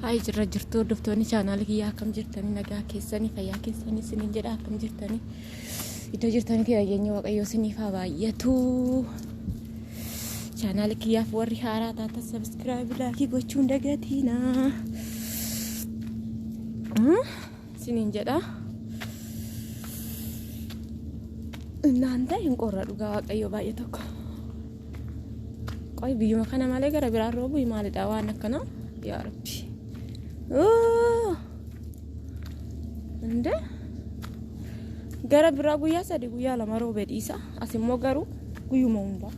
Hayi jirra jirtu hordoftoonni chaanaala kiyyaa akkam jirtanii nagaa keessanii fayyaa keessanii isiniin jedha akkam jirtanii iddoo jirtanitti nageenya waaqayyoo isiniif haa baay'atu. Chaanaala kiyyaaf warri haaraa taatan sabiskiraayib laakii gochuun dagatiina. Isiniin jedha. Innaan ta'e hin qorra dhugaa waaqayyoo baay'ee tokko. Qoy biyyuma kana malee gara biraan roobu maalidha waan akkanaa yaa rabbi. Inde gara biraa guyyaa 3 guyyaa 2 roobe dhiisa. As immoo garuu guyyuma hundaa.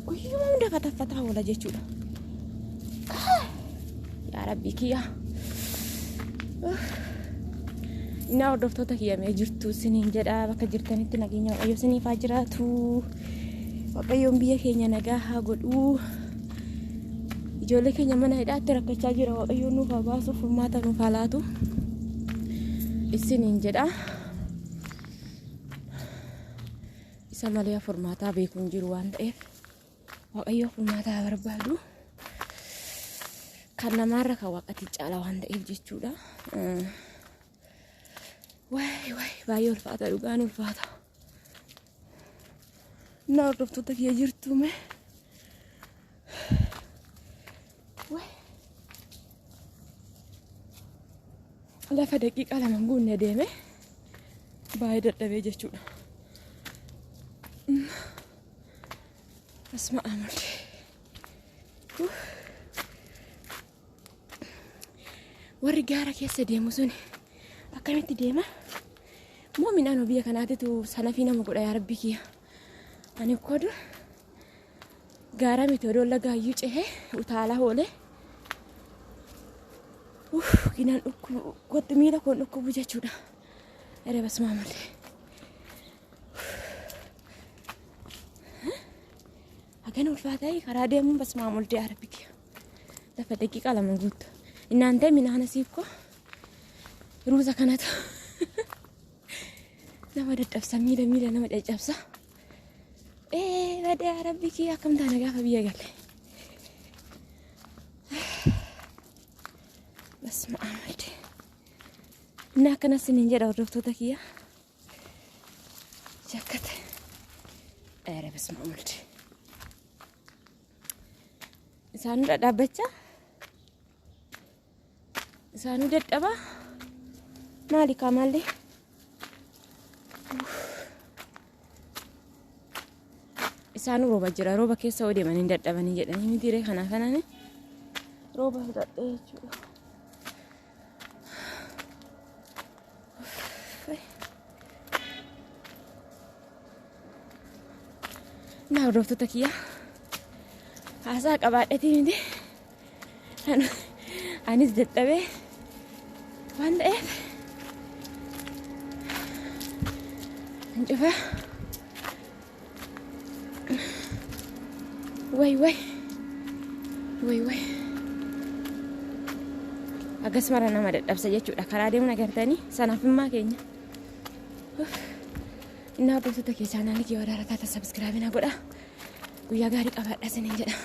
Guyyuma hunda fataffataa oola jechuudha. Yaa rabbi kiyya. Innaa hordoftoota kiyya mee jirtu isiniin jedha bakka jirtanitti nageenya waaqayyo isiniif haa jiraatu. Waaqayyoon biyya keenya nagaa haa godhu. Ijoollee keenya mana hidhaatti rakkachaa jira waaqayyoon nuuf haa baasu furmaata nuuf haa laatu. Isiniin jedha. Isa malee furmaataa beekuun jiru waan ta'eef waaqayyo furmaataa haa barbaadu. Kan namaarra kan waaqatti caala waan ta'eef jechuudha. Waay waay baay'ee ulfaata dhugaan ulfaata. Na hordoftoota kiyya jirtu mee. Waay. Lafa daqiiqaa 2 guunne deeme baay'ee dadhabee jechuudha. Asma amallee. Warri gaara keessa deemu sun akkamitti deema? Moo midhaan biyya kanaatitu sanafii nama godha yaa rabbi kiyya. Ani kodu gaara miti odoo lagaayyuu cehee utaalaa oole. Ginaan dhukkubu kottu miila koon dhukkubu jechuudha. Ere basmaa malee. Hagan ulfaataa karaa deemuun basmaa muldee yaa rabbi kiyya. Lafa daqiiqaa 2 guuttu. Innaan ta'e midhaan asii koo ruuza kanatu nama dadhabsa miila miila nama caccabsa. Ee badee yaa rabbi kiyya akkam taana gaafa biyya galle. Basma amalde. Inni akkanas isiniin jedha hordoftoota kiyya. Jakkate. Ere basma amalde. Isaanuu dhadhaabbachaa. Isaanuu dadhabaa. Maali kaa maallee? Isaanuu rooba jira. Rooba keessa yoo deeman hin dadhabanii jedhanii miti ree kanaaf anani rooba fudhadhee jechuudha. Naa hordoftoota kiyya haasaa qabaadheetii miti. Anis dadhabee waan ta'eef hin cufa. Way way way way akkas mara nama dadhabsa jechuudha karaa deemuun agartanii sanaafimmaa keenya. Inni hordoftoota kee chaanaalii kee waraara taata sabiskiraabii na godha. Guyyaa gaarii qabaadha isiniin jedha.